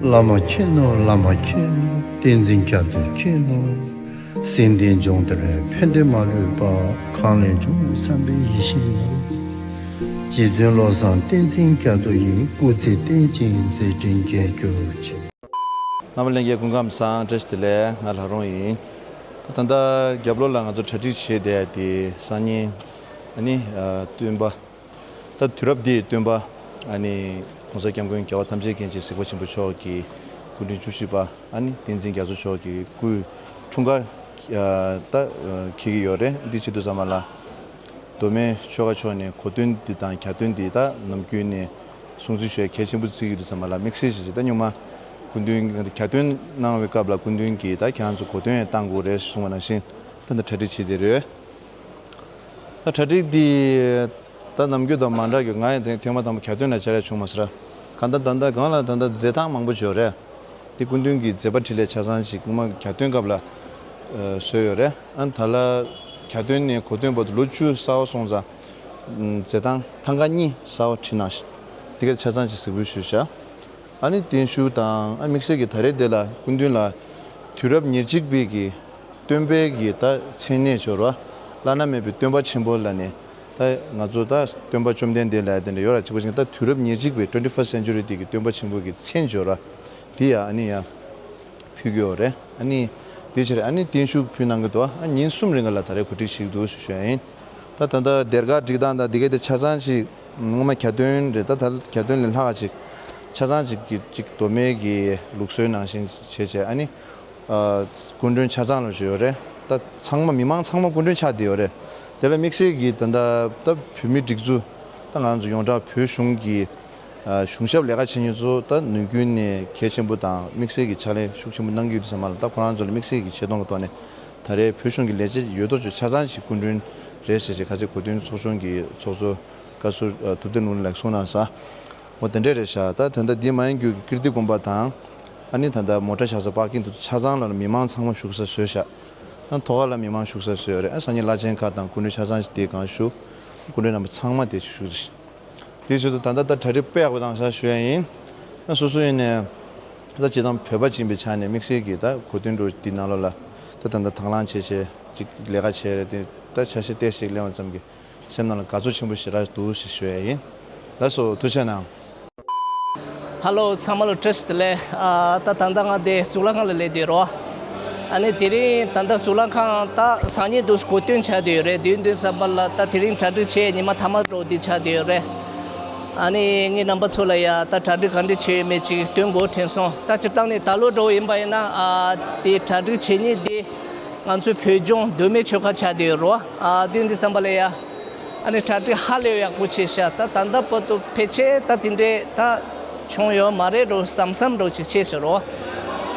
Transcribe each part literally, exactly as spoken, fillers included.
བླ་མ་མཁྱེན་ནོ། བླ་མ་མཁྱེན་ནོ། བསྟན་འཛིན་རྒྱ་མཚོ་མཁྱེན་ནོ། སེམས་ལྡན་འབྱུང་ལྡན་ཕན་བདེ་མ་ལུས་པ། གང་ལས་འབྱུང་བའི་བསམ་པའི་ཡེ་ཤེས་ནོ། རྗེ་བཙུན་བློ་བཟང་བསྟན་འཛིན་རྒྱ་མཚོ་ཡི་སྐུ་ཚེ་བརྟན་ཅིང་མཛད་འཕྲིན་རྒྱས་གྱུར་ཅིག། རྣམ་པ་ལྷན་རྒྱས་སྐུ་ཁམས་བཟང་། བཀྲ་ཤིས་བདེ་ལེགས། ང་ལྷ་རོང་ཡིན། ད་ལྟ་རྒྱབ་ལོགས་ལ་ང་ཚོ་གྲ་སྒྲིག་བྱས་བསྡད་ཡ་དེ་སང་ཉིན་ཨ་ནི་ཨ་སྟོན་པ། ད་དུས་རབས་འདིའི་སྟོན་པ་ཨ་ནི་༸གོང་ས་༸སྐྱབས་མགོན་རྒྱལ་བ་ཐམས་ཅད་མཁྱེན་ཅིང་གཟིགས་པ་ཆེན་པོ་མཆོག་གི་སྐུ་ཕྲེང་བཅུ་བཞི་པ་ཨ་ནི་བསྟན་འཛིན་རྒྱ་མཚོ་མཆོག་གི་སྐུའི་འཁྲུངས་སྐར་ཨ་ད་ཨ་འཁེལ་གྱི་ཡོད་རེད། འདི་བྱེད་དུས་ཙམ་པ་ལ་མདོ་སྨད་ཆོལ་ཁ་ཕྱོགས་ནས་གོ་སྟོན་འདི་དང་གྱ་སྟོན་འདི་ད་ནམ་རྒྱུན་ནས་སྲུང་བརྩི་ཞུ་ཡ་གལ་ཆེན་པོ་བརྩི་གི་འདུག་ཙམ་པ་ལ་དམིགས་བསལ་ཞིག་ད་སྔོན་མ་སྐུ་མདུན་གྱ་སྟོན་གནང་བའི་སྐབས་ལ་སྐུ་མདུན་གྱིས་ད་ཁྱེད་རང་ཚོ་གོ་སྟོན་ཡང་བཏང་དགོས་རེད་གསུངས་པ་ནང་བཞིན་ད་ལྟ་གྲ་སྒྲིག་བྱས་བསྡད་རེད། ད་གྲ་སྒྲིག་འདི་ད་ནམ་རྒྱུན་དང་མ་འདྲ་གི། ང་ཡང་དེ་ཐེངས་མ་དང་པོ་གྱ་སྟོན་ལ་བཅར་ཡ་བྱུང་མ་ཟེར། གང་ལྟར་ད་ལྟ་སྒང་ལ་ད་ལྟ་མཛད་སྟངས་མང་པོ་ཅིག་ཡོད་རེད། དེ་སྐུ་མདུན་གྱི་མཛད་པ་འཕྲིན་ལས་ཆ་ཚང་ཅིག་སྔོན་མ་གྱ་སྟོན་སྐབས་ལ་ཨ་བཟོས་ཡོད་རེད། ཨ་ད་ལ་གྱ་སྟོན་ནས་གོ་སྟོན་བར་དུ་ལོ་བཅུ་གསར་པ་སོང་ཙང་མཛད་སྟངས་ཐང་ག་གཉིས་གསར་པ་བྲིས་གནང་ཞིང་། དེ་ག་ཆ་ཚང་ཅིག་གཟིགས་འབུལ་ཞུས་བཞག། ཨ་ནི་བརྟན་བཞུགས་དང་ཨ་དམིགས་བསལ་གྱི་ད་རེས་འདི་ལ་སྐུ་མདུན་ལ་དུས་རབས་ཉེར་གཅིག་པའི་གི་སྟོན་པའི་གི་ད་མཚན་གནས་སྦྱོར་བ། བླ་ན་མེད་པའི་སྟོན་པ་ཆེན་པོ་ལ་ནི་ད་ང་ཚོ་ད་སྟོན་པ་བཅོམ་ལྡན་འདས་ལ་དེ་འདྲ་ཡོད་ར་གཅིག་པ་ཞིག་ད་དུས་རབས་ཉེར་གཅིག་པའི་twenty first century དེ་གི་སྟོན་པ་ཆེན་པོ་གི་མཚན་སྦྱོར་བ་དེ་ཡ་ཨ་ནི་ཡ་ཕུལ་གྱི་ཡོད་རེད། ཨ་ནི་དེ་ཕྱིར་ཨ་ནི་བརྟན་བཞུགས་ཕུལ་གནང་གི་འདུག། ཨ་ཉིན་གསུམ་རིང་ག་ལ་ད་རེས་གོ་སྒྲིག་ཞིག་འདུག་ཞུ་ཞུ་ཡ་ཡིན། ད་ད་ལྟ་སྡེར་ཁ་སྒྲིག་སྟངས་དང་འདི་གའི་དེ་ཆ་ཚང་ཞིག་སྔོན་མ་གྱ་སྟོན་རེད། ད་ད་གྱ་སྟོན་ལས་ལྷག་ཅིག་ཆ་ཚང་ཅིག་གི་ཅིག་མདོ་སྨད་ཀྱི་ལུགས་སྲོལ་ནང་བཞིན་བྱས་བྱས་ཨ་ནི་ཨ་སྐུ་མགྲོན་ཆ་ཚང་ལ་བྱོས་ཡོད་རེད། ད་ཚང་མ་མི་མང་ཚང་མ་སྐུ་མགྲོན་ཆགས་བསྡད་ཡོད་རེད། དེ་ལ་དམིགས་བསལ་གྱིས་ད་ལྟ་ད་བོད་མི་སྒྲིག་འཛུགས་ད་ང་ཚོ་ཡོངས་གྲགས་བོད་གཞུང་གི་ཨ་གཞུང་ཞབས་ལས་ཀ་བྱེད་མཁན་ཚོ་ད་ནམ་རྒྱུན་ནས་གལ་ཆེན་པོ་དང་དམིགས་བསལ་གྱི་ཕྱག་ལས་ཤུགས་ཆེན་པོ་གནང་གི་ཡོད་དུས་ཙམ་པ་ལ་ད་ཁོ་རང་ཚོ་ལ་དམིགས་བསལ་གྱི་ཆེ་མཐོང་གི་ཐོག་ནས་ད་རེས་བོད་གཞུང་གི་ལས་བྱེད་ཡོད་དོ་ཅོག་ཆ་ཚང་ཞིག་སྐུ་མགྲོན་རེད་ཟེར་བྱས་ཁ་ཚིག་གོ་སྟོན་ཚོགས་ཆུང་གི་ཚོགས་གཙོ་བཀའ་ཟུར་ཨ་ཐུབ་བསྟན་ལུང་རིགས་ལགས་གསུངས་གནང་སོང་། འོ་དེ་འདྲས་རེད་ཤག། ད་ད་ལྟ་འདི་མ་ཡིན་རྒྱུ་གི་ཀིརྟི་དགོན་པ་དང་ཨ་ནི་ད་ལྟ་མོ་ཊ་བཞག་ས་པར་ཀིང་དེ་ཚོ་ཆ་ཚང་ལ་མི་མང་ཚང་མ་བཞུགས་ས་བཟོས་ཤག། ཨ་ཐོག་ཁ་ལ་མི་མང་བཞུགས་ས་བཟོས་ཡོད་རེད། ཨ་སང་ཉིན་བླ་ཆེན་ཁག་དང་སྐུ་མགྲོན་ཆ་ཚང་ཞིག་དེའི་སྒང་བཞུགས། སྐུ་མགྲོན་རྣམ་པ་ཚང་མ་དེ་བཞུགས་རེད། དེའི་ཆེད་དུ་ད་ལྟ་ད་གྲ་སྒྲིག་དཔེ་ཡག་པོ་བཏང་ཤག་ཞུ་ཡ་ཡིན། ཨ་སོ་སོ་ཡིན་ནས་ད་སྤྱིར་བཏང་བོད་པ་ཅིག་ཡིན་པའི་ཆ་ནས་དམིགས་བསལ་གྱིས་ད་གོ་སྟོན་འགྲོ་འདི་ནང་ལོགས་ལ་ད་ད་ལྟ་དང་བླངས་བྱས་བྱས་ཅིག་ལས་ཀ་བྱས་རེད། དེ་ད་ཆ་ཤས་ཏོག་ཙམ་གླེང་བ་ཙམ་གྱིས་སེམས་ནང་ལ་དགའ་ཚོར་ཆེན་པོ་ཞེ་དྲག་འདུག་ཞེས་ཞུ་ཡ་ཡིན། ལགས་སོ། ཐུགས་རྗེ་གནང་། ཧ་ལོ། ཚང་མ་ལ་བཀྲ་ཤིས་བདེ་ལེགས། ཨ་ད་ད་ལྟ་ང་དེ་གཙུག་ལག་ཁང་ལ་སླེབས་བསྡད་རོ། ཨ་ནི་དེ་རིང་ད་ལྟ་གཙུག་ལག་ཁང་ད་སང་ཉིན་དུས་གོ་སྟོན་ཆགས་བསྡད་ཡོད་རེད། དུས་དུས་ཙམ་པ་ལ་ད་དེ་རིང་གྲ་སྒྲིག་བྱས་ཉི་མ་མཐའ་མ་འགྲོ་འདི་ཆགས་བསྡད་ཡོད་རེད། ཨ་ནི་ངས་རྣམ་པ་ཚོ་ལ་ཡ་ད་གྲ་སྒྲིག་གང་འདྲ་བྱས་ཡོད་མེད་ཅིག་སྟོན་དགོས་དྲན་སོང་། ད་སྤྱིར་བཏང་ནས་ད་ལོ་འགྲོ་ཡིན་པ་ཡིན་ན་ཨ་དེ་གྲ་སྒྲིག་བྱེད་ཉིན་དེ་ང་ཚོའི་བོད་ལྗོངས་མདོ་སྨད་ཆོལ་ཁ་ཆགས་བསྡད་ཡོད་རོ། ཨ་དུས་འདི་ཙམ་པ་ལ་ཡ་ཨ་ནི་གྲ་སྒྲིག་ཧ་ལས་ཡག་པོ་བྱས་ཤག། ད་ད་ལྟ་བར་དུ་ཕལ་ཆེར་ད་དེ་འདྲས་ད་བྱུང་ཡོད་མ་རེད་འགྲོ་བསམ་བསམ་འགྲོ་ཅིག་བྱས་ཤག་རོ།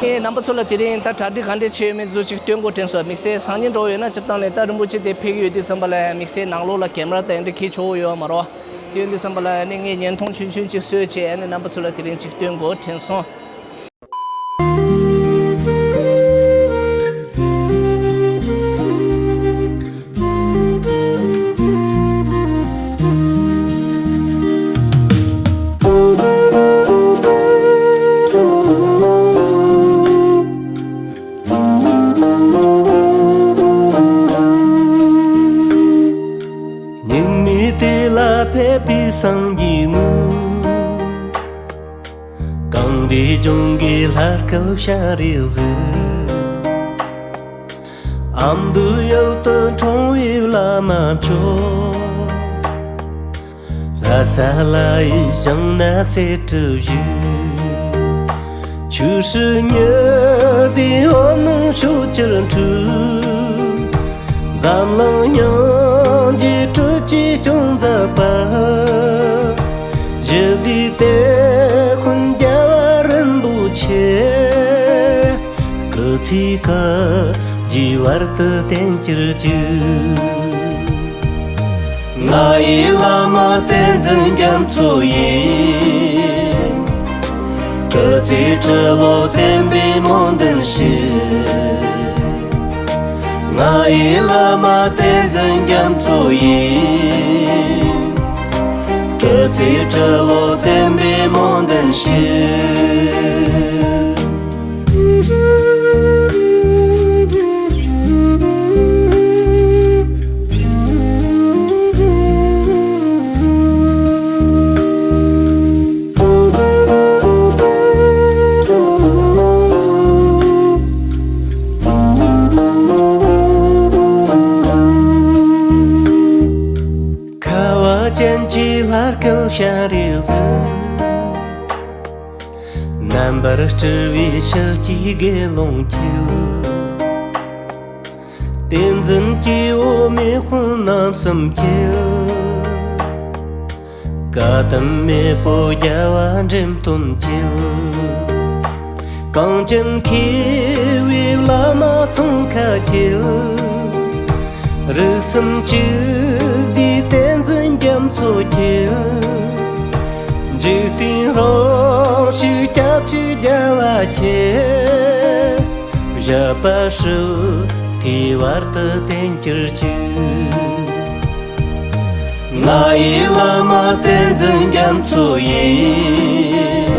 ངས་རྣམ་པ་ཚོ་ལ་དེ་རིང་ད་གྲ་སྒྲིག་གང་འདྲས་བྱས་ཡོད་མེད་ཚོ་ཅིག་སྟོན་དགོས་དྲན་སོང་། དམིགས་བསལ་སང་ཉིན་འགྲོ་ཡོད་ན་སྤྱིར་བཏང་ནས་ད་རིན་པོ་ཆེ་དེ་ཕེབས་ཀྱི་ཡོད་དུས་ཙམ་པ་ལ་དམིགས་བསལ་ནང་ལོགས་ལ་ཀེ་མ་ར་དང་འདྲ་འཁྱེར་ཆོག་ཡོད་མ་རོ། དེ་ཡིན་དུས་ཙམ་པ་ལ་ནི་ངས་བརྙན་ཐུང་ཆུང་ཆུང་ཅིག་བཟོས་བྱས་ཨ་ནི་རྣམ་པ་ཚོ་ལ་དེ་རིང་ཅིག་སྟོན་དགོས་དྲན་སོང་། ཉིན་མོའི་དུས་ལ་ཕེབས་པའི་སངས་རྒྱས་དངོས། གངས་ལྡན་ལྗོངས་ཀྱི་ལྷ་སྐལ་ཤར་རིའི་གཟིགས། ཨ་མདོའི་ཡུལ་དུ་འཁྲུངས་པའི་བླ་མ་མཆོག། ལྷ་ས་ལ་ཡི་ཞིང་ནགས་གསེར་བྲིས་བཞུགས། ཆུ་སྲིན་ཉི་ཟླའི་འོད་སྣང་ཕྱོགས་བཅུར་འཕྲོས། འཛམ་གླིང་སྙིང་རྗེའི་སྤྲུལ་སྐྱེས་སྐྱོང་མཛད་པ། ཞི་བདེའི་དེད་དཔོན་རྒྱལ་བ་རིན་པོ་ཆེ། སྐུ་ཚེ་ཁ་རྗེའི་བར་དུ་བརྟན་གྱུར་ཅིག། ང་ཡི་བླ་མ་བསྟན་འཛིན་རྒྱ་མཚོ་ཡིན། སྐུ་ཚེ་ཁྲི་ལོ་བརྟན་པའི་སྨོན་འདུན་ཞུ། ང་ཡི་བླ་མ་བསྟན་འཛིན་རྒྱ་མཚོ་ཡིན། སྐུ་ཚེ་ཁྲི་ལོ་བརྟན་པའི་སྨོན་འདུན་ཞུ། རྣམ་པར་སྤྲུལ་པའི་ཞལ་གྱི་དགེ་སློང་འཁྱིལ། ཏིང་འཛིན་གྱི་འོ་མའི་དཔུང་རྣམ་གསུམ་འཁྱིལ། བཀའ་གདམས་མེས་པོ་རྒྱལ་བ་འབྲོམ་སྟོན་འཁྱིལ། གངས་ཅན་མཁས་པའི་བླ་མ་ཙོང་ཁ་འཁྱིལ། རིགས་གསུམ་གཅིག་བསྡུས་བསྟན་འཛིན་རྒྱ་མཚོ་འཁྱིལ། འཇིག་རྟེན་དབང་ཕྱུག་སྐྱབས་གཅིག་རྒྱལ་བ་འཁྱིལ། བཞག་པ་སྲིད་མཐའི་བར་དུ་བརྟན་གྱུར་ཅིག། ང་ཡི་བླ་མ་བསྟན་འཛིན་རྒྱ་མཚོ་ཡིན།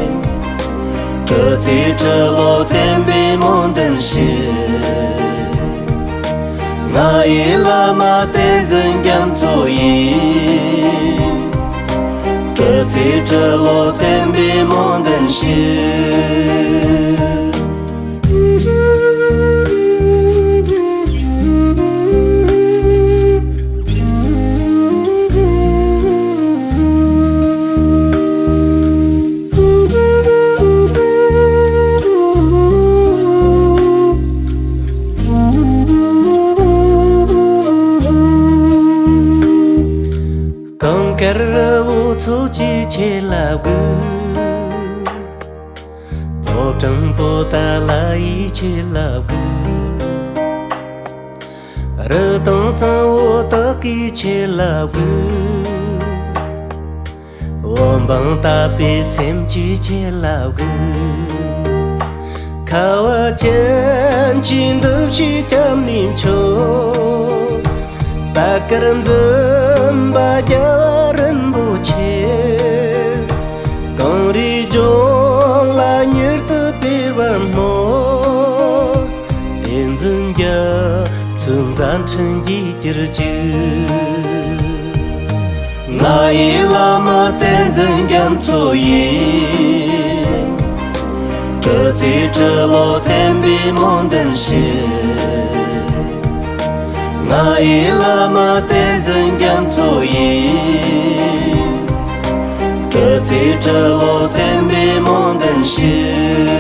སྐུ་ཚེ་ཁྲི་ལོ་བརྟན་པའི་སྨོན་འདུན་ཞུ། ང་ཡི་བླ་མ་བསྟན་འཛིན་རྒྱ་མཚོ་ཡིན། སྐུ་ཚེ་ཁྲི་ལོ་བརྟན་པའི་སྨོན་འདུན་ཞུ། གངས་དཀར་རི་བོ་མཚོ་སྐྱེས་ཁྱེད་ལ་འབུལ། ཕོ་བྲང་པོ་ཏཱ་ལ་ཡིས་ཁྱེད་ལ་འབུལ། རི་དྭགས་གཙང་བོ་སྟག་གིས་ཁྱེད་ལ་འབུལ། བོད་འབངས་དད་པའི་སེམས་ཀྱིས་ཁྱེད་ལ་འབུལ། ཁ་བ་ཅན་གྱི་འདུ་ཤེས་སྐྱབས་གནས་མཆོག། པད་དཀར་འཛིན་པ་རྒྱལ་བ་རིན་པོ་ཆེ། གངས་རིའི་ལྗོངས་ལ་མྱུར་དུ་སྤེལ་བར་སྨོན། བསྟན་འཛིན་རྒྱ་མཚོའི་མཛད་འཕྲིན་རྒྱས་གྱུར་ཅིག། ང་ཡི་བླ་མ་བསྟན་འཛིན་རྒྱ་མཚོ་ཡིན། སྐུ་ཚེ་ཁྲི་ལོ་བརྟན་པའི་སྨོན་འདུན་ཞུ། ང་ཡི་བླ་མ་བསྟན་འཛིན་རྒྱ་མཚོ་ཡིན། སྐུ་ཚེ་ཁྲི་ལོ་བརྟན་པའི་སྨོན་འདུན་ཞུ།